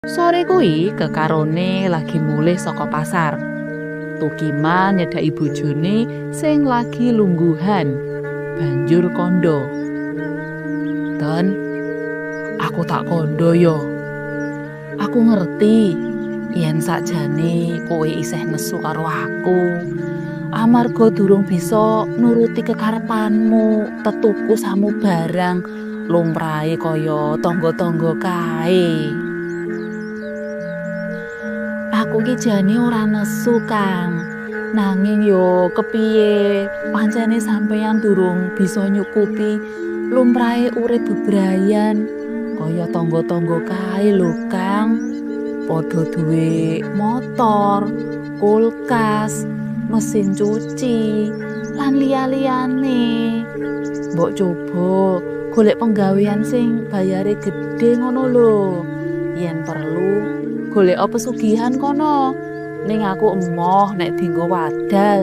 Sore kuwi kekarone lagi mulih saka pasar. Tukiman nyedaki bojone sing lagi lungguhan. Banjur kandha, "Ten, aku tak kandha yo. Aku ngerti yen sakjane kowe isih nesu karo aku. Amarga durung bisa nuruti kekarepanmu tetuku samubarang lumrahe kaya tangga-tangga kae. Aku ki jane ora nesu, Kang. Nanging yo kepiye, pancene sampeyan durung bisa nyukupi lumrahe urip bebrayan kaya tangga-tangga kae lho, Kang. Padha duwe motor, kulkas, mesin cuci, lan liya-liyane. Mbok coba golek penggawean sing bayare gedhe ngono lho. Yen perlu golek pesugihan kono. Ning aku emoh nek dinggo wadal."